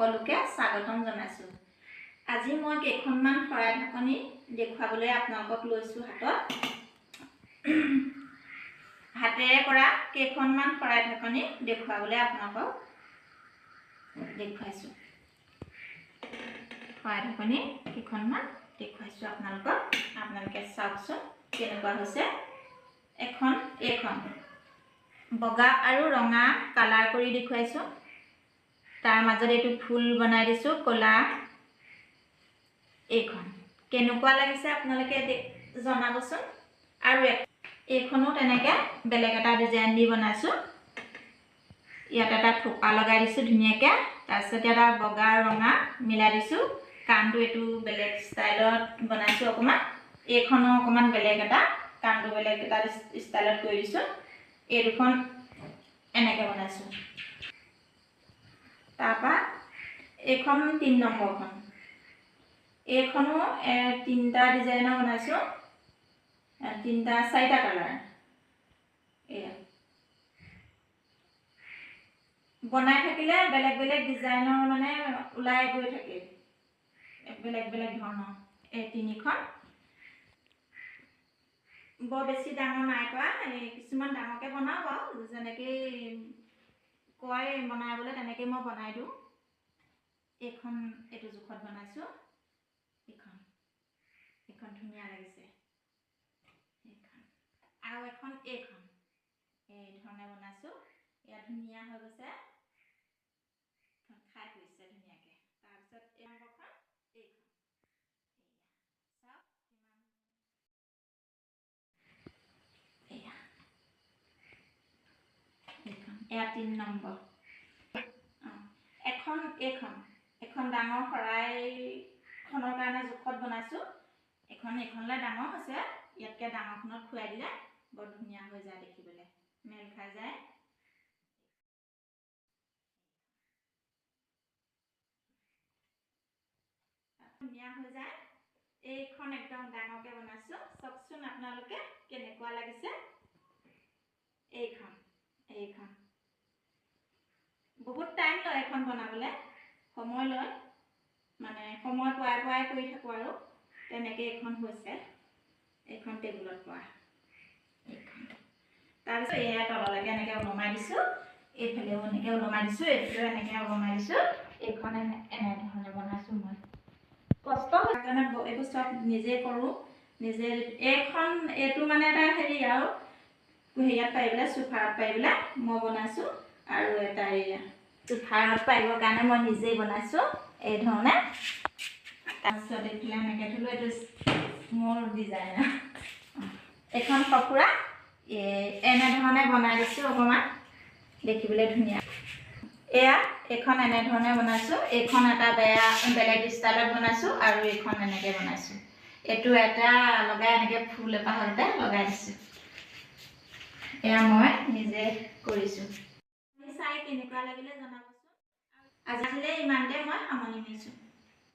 সকলোকে স্বাগতম জনাইছোঁ। আজি মই কেইখনমান শৰাই ঢাকনি দেখুৱাবলৈ আপোনালোকক লৈছোঁ। হাতত হাতেৰে কৰা কেইখনমান শৰাই ঢাকনি দেখুৱাবলৈ আপোনালোকক দেখুৱাইছোঁ। শৰাই ঢাকনি কেইখনমান দেখুৱাইছোঁ আপোনালোকক, আপোনালোকে চাওকচোন কেনেকুৱা হৈছে। এখন এইখন বগা আৰু ৰঙা কালাৰ কৰি দেখুৱাইছোঁ। তাৰ মাজত এইটো ফুল বনাই দিছোঁ ক'লা। এইখন কেনেকুৱা লাগিছে আপোনালোকে জনাবচোন। আৰু এইখনো তেনেকৈ বেলেগ এটা ডিজাইন দি বনাইছোঁ। ইয়াত এটা থোপা লগাই দিছোঁ ধুনীয়াকৈ। তাৰপিছত ইয়াত এটা বগা আৰু ৰঙা মিলাই দিছোঁ। কাণটো এইটো বেলেগ ষ্টাইলত বনাইছোঁ অকণমান। এইখনো অকণমান বেলেগ এটা কাণটো বেলেগ এটা ষ্টাইলত কৰি দিছোঁ। এই দুখন এনেকৈ বনাইছোঁ। তাৰপৰা এইখন 3 নম্বৰখন, এইখনো 3টা ডিজাইনৰ বনাইছোঁ, 3টা 4টা কালাৰ। এয়া বনাই থাকিলে বেলেগ বেলেগ ডিজাইনৰ মানে ওলাই গৈ থাকে, বেলেগ বেলেগ ধৰণৰ। এই 3খন বৰ বেছি ডাঙৰ নাই কৰা, এই কিছুমান ডাঙৰকৈ বনাওঁ বাৰু, যেনেকৈ কয় বনাবলৈ তেনেকৈ মই বনাই দিওঁ। এইখন এইটো জোখত বনাইছোঁ। এইখন এইখন ধুনীয়া লাগিছে এইখন। আৰু এখন এইখন এই ধৰণে বনাইছোঁ। এয়া ধুনীয়া হৈ গৈছে, খাই পৰিছে ধুনীয়াকৈ। তাৰপিছত এই নম্বৰখন এইখন, চাওক কিমান এয়া এইখন, এয়া 3 নম্বৰ। এখন এইখন এখন ডাঙৰ শৰাইখনৰ কাৰণে জোখত বনাইছোঁ। এইখন এইখনলৈ ডাঙৰ হৈছে, ইয়াতকৈ ডাঙৰখনত খুৱাই দিলে বৰ ধুনীয়া হৈ যায় দেখিবলৈ, মেল খাই যায়। ধুনীয়া হৈ যায়। এইখন একদম ডাঙৰকৈ বনাইছোঁ, চাওকচোন আপোনালোকে কেনেকুৱা লাগিছে। এইখন এইখন বহুত টাইম লয় এইখন বনাবলৈ, সময় লয়, মানে সময় পোৱাই পোৱাই কৰি থাকোঁ আৰু তেনেকৈ এইখন হৈছে। এইখন টেবুলত পোৱা এইখন। তাৰপিছত এয়া তললৈকে এনেকৈ ওলমাই দিছোঁ, এইফালেও এনেকৈ ওলমাই দিছোঁ, এইফালেও এনেকৈ ওলমাই দিছোঁ। এইখন এনেধৰণে বনাইছোঁ মই। কষ্ট হয় কাৰণে এইবোৰ চব নিজে কৰোঁ নিজে। এইখন এইটো মানে এটা হেৰি আৰু হেৰিয়াত পাৰিবলৈ, চোফাৰত পাৰিবলৈ মই বনাইছোঁ। আৰু এটা এয়া চোফাৰত পাৰিবৰ কাৰণে মই নিজেই বনাইছোঁ এই ধৰণে। তাৰপিছত এইফালে এনেকৈ থ'লোঁ, এইটো মোৰ ডিজাইনাৰ। এইখন সঁফুৰা এনেধৰণে বনাই দিছোঁ, অকণমান দেখিবলৈ ধুনীয়া। এয়া এইখন এনেধৰণে বনাইছোঁ। এইখন এটা বেয়া বেলেগ ষ্টাইলত বনাইছোঁ আৰু এইখন এনেকৈ বনাইছোঁ। এইটো এটা লগাই এনেকৈ ফুল এপাহতে লগাই দিছোঁ। এয়া মই নিজে কৰিছোঁ। চাই কেনেকুৱা লাগিলে জনাবচোন। আজিলৈ ইমানতে মই সামৰণি মাৰিছোঁ।